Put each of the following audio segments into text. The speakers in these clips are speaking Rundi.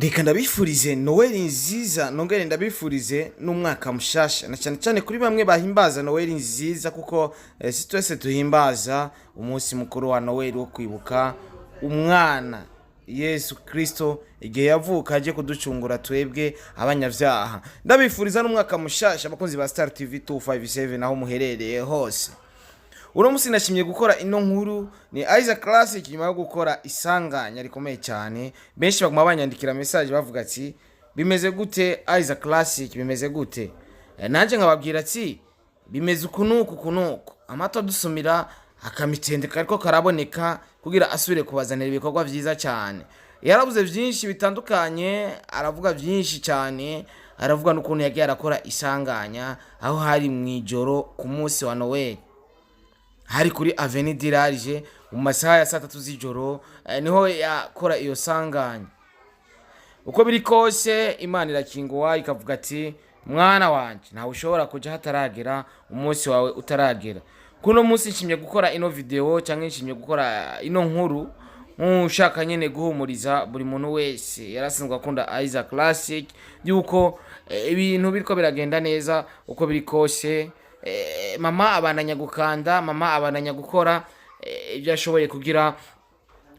Reka ndabifurize Noweli nziza, nongere ndabifurize n'umwaka mushasha, na cyane cyane kuri bamwe bahimbaza Noweli nziza, kuko si twese duhimbaza umunsi mukuru wa Noweli wo kwibuka umwana Yesu Kristo igihe yavuka aje kuducungura twebwe abanyabyaha. Ndabifuriza n'umwaka mushasha, abakunzi ba Star TV 257 aho muherereye hose. Uno munsi nashimye gukora ino nkuru, ni Isaac Classic, nyuma yo gukora isanganya rikomeye cyane. Benshi baguma banyandikira message bavuga ati: "Bimeze gute Isaac Classic, bimeze gute?" Nanje nkababwira ati: "Bimeze uku nuku uku nuku." Amato adusumira, akamitende kariko karaboneka kugira asubire kubazanira ibikorwa vyiza cyane. Yarabuze byinshi bitandukanye, aravuga byinshi cyane, aravuga n'ukuntu yagiye arakora isanganya aho hari mu ijoro ku munsi wa Noel, hari kuri Avenue du Large mu masaha ya saa 3 z'ijoro, niho yakora iyo sanganya. Uko biri kose, Imana irakinguwa ikavuga ati: "Mwana wanje, ntawe ushobora kuja hataragera, umunsi wawe utaragera." Kuno munsi nshimye gukora ino video cyangwa nshimye gukora ino nkuru nk'ushaka nyene guhumuriza buri muntu wese yarasanzwe akunda Isaac Classic yuko ibintu biriko biragenda neza. Uko biri kose, mama abandanya gukanda, mama abandanya gukora ibyo ashoboye kugira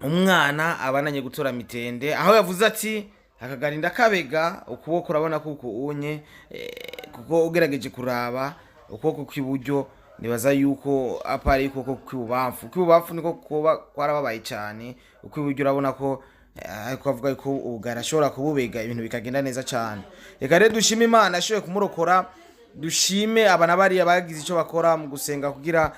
umwana abandanye gutora mitende, aho yavuze ati: "Akagarinda kabega ukuboko." Urabona ko uku unye, kuko ugerageje kuraba ukuboko kw'iburyo, nibaza yuko apari ukuboko kw'ibubamfu niko kuba kwarababaye cyane. Ukw'iburyo urabona ko ariko avuga ko ubugara ashobora kububega, ibintu bikagenda neza cyane. Reka rero dushime Imana ashoboye kumurokora, dushime aba na bariya bagize icyo bakora mu gusenga kugira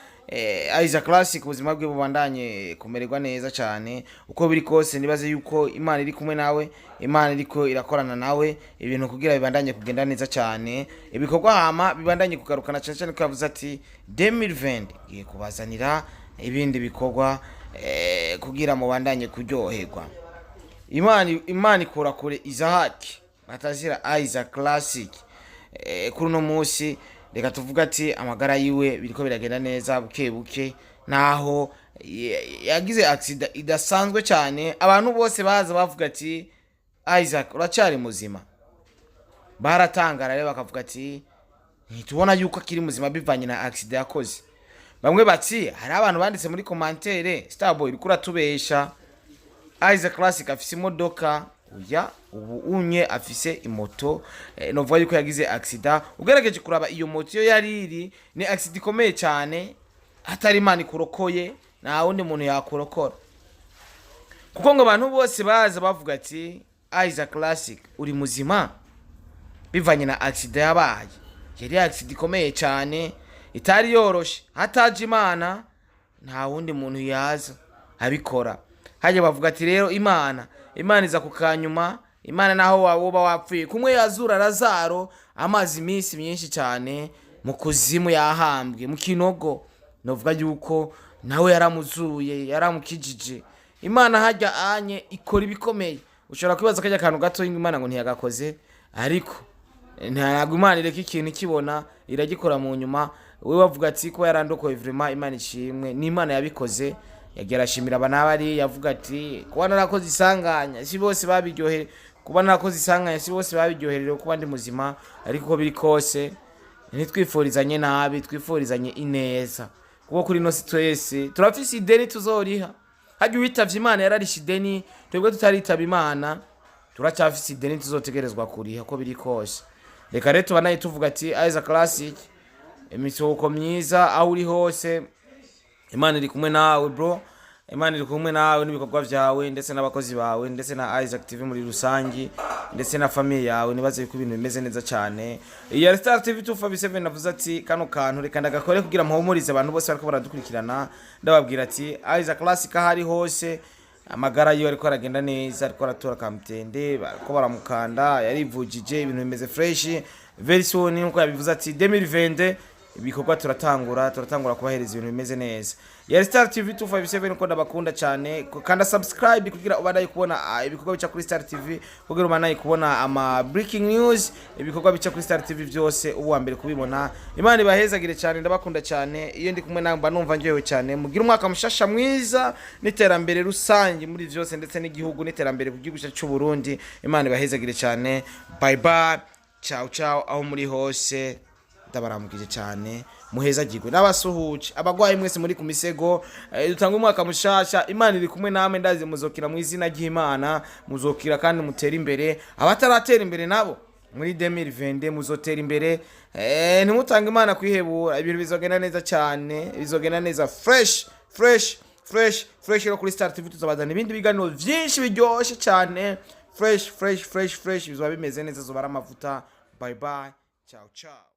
Isaac Classic ubuzima bwe bubandanye kumererwa neza cyane. Uko biri kose, nibaze yuko Imana iri kumwe nawe, Imana iriko irakorana nawe ibintu kugira bibandanye kugenda neza cyane, ibikorwa hama bibandanye kugarukana, cyane cyane ko yavuze ati: "2020 ngiye kubazanira ibindi bikorwa kugira mubandanye kuryoherwa." Imana ikura kure Isaac batazira Isaac Classic. Kuri uno munsi reka tuvuga ati amagara yiwe biriko biragenda neza buke buke, naho yagize accident idasanzwe cyane. Abantu bose baza bavuga ati: "Isaac, uracyari muzima?" Baratangara rero bakavuga ati: "Ntitubona yuko akiri muzima bivanye na accident yakoze." Bamwe bati, hari abantu banditse muri commentaire: "Starboy, uriko uratubesha, Isaac Classic afise imodoka." Oya, ubu unye afise imoto. Novuga yuko yagize accident, ugerageje kuraba iyo moto iyo yari iri, ni accident ikomeye cyane. Hatari Imana ikurokoye, nta wundi muntu yakurokora, kuko ngo abantu bose baza bavuga ati: "Isaac Classic, uri muzima?" Bivanye na accident yabaye, yari accident ikomeye cyane itari yoroshe. Hataje Imana, nta wundi muntu yaza abikora. Hajya bavuga ati rero Imana iza ku kanyuma. Imana naho woba wapfuye, kumwe yazura Lazaro amazi iminsi myinshi cyane mu kuzimu, yahambwe mu kinogo, novuga yuko nawe yaramuzuye, yaramukijije. Imana hajya anye ikora ibikomeye. Ushobora kwibaza kajya akantu gato Imana ngo ntiyagakoze, ariko ntabwo Imana ireka ikintu ikibona, iragikora mu nyuma. We bavuga ati ko yarandokoye, vraiment Imana ishimwe, ni Imana yabikoze. Yagiye arashimira aba n'abari, yavuga ati: "Kuba narakoze isanganya, si bose babiryohere, kuba narakoze isanganya, si bose babiryoherewe kuba ndi muzima." Ariko uko biri kose, ntitwifurizanye nabi, twifurizanye ineza, kuko kuri ino si twese turafise ideni tuzoriha. Hajya uwitavye Imana yararishe ideni, twebwe tutaritaba Imana turacyafise ideni tuzotegerezwa kuriha. Uko biri kose, reka rero tubanaye tuvuga ati: "Isaac Classic, imisuhuko myiza aho uri hose, Imana iri kumwe nawe bro, Imana iri kumwe nawe n'ibikorwa byawe, ndetse n'abakozi bawe, ndetse na Isaac TV muri rusangi, ndetse na famille yawe." Nibaze yuko ibintu bimeze neza cyane. Iya Star TV 257 navuze ati kano kantu reka ndagakore kugira mpumurize abantu bose bariko baradukurikirana. Ndababwira ati Isaac Classic aho ari hose, amagara yiwe ariko aragenda neza, ariko aratora kamutende, bariko baramukanda, yarivujije, ibintu bimeze fresh. Very soon, nkuko yabivuze ati 2020 Ibikorwa turatangura kubahereza ibintu bimeze neza. Yari Star TV 257, ko ndabakunda cyane. Kanda subscribe kugira ubandanye kubona ibikorwa bica kuri Star TV, kugira ubandanye kubona ama breaking news, ibikorwa bica kuri Star TV byose ubu wa mbere kubibona. Imana ibahezagire cyane, ndabakunda cyane. Iyo ndi kumwe nawe mba numva njyewe cyane. Mugire umwaka mushasha mwiza n'iterambere rusange muri byose, ndetse n'igihugu n'iterambere ku gihugu cyacu cy'u Burundi. Imana ibahezagire cyane. Bye bye, ciao ciao, aho muri hose ndabaramukije cyane, muhezagirwe. N'abasuhuje abagwayi mwese muri ku misego, dutanga umwaka mushasha. Imana iri kumwe namwe, ndazi muzokira mu izina ry'Imana, muzokira kandi mutere imbere. Abataratera imbere nabo muri 2020 muzotera imbere. Ntimutange Imana kwihebura, ibintu bizogenda neza cyane, bizogenda neza, fresh fresh fresh fresh. Rero kuri Star TV tuzabazana ibindi biganiro byinshi biryoshye cyane, fresh fresh fresh fresh, bizoba bimeze neza, zoba ari amavuta. Bye bye, ciao ciao.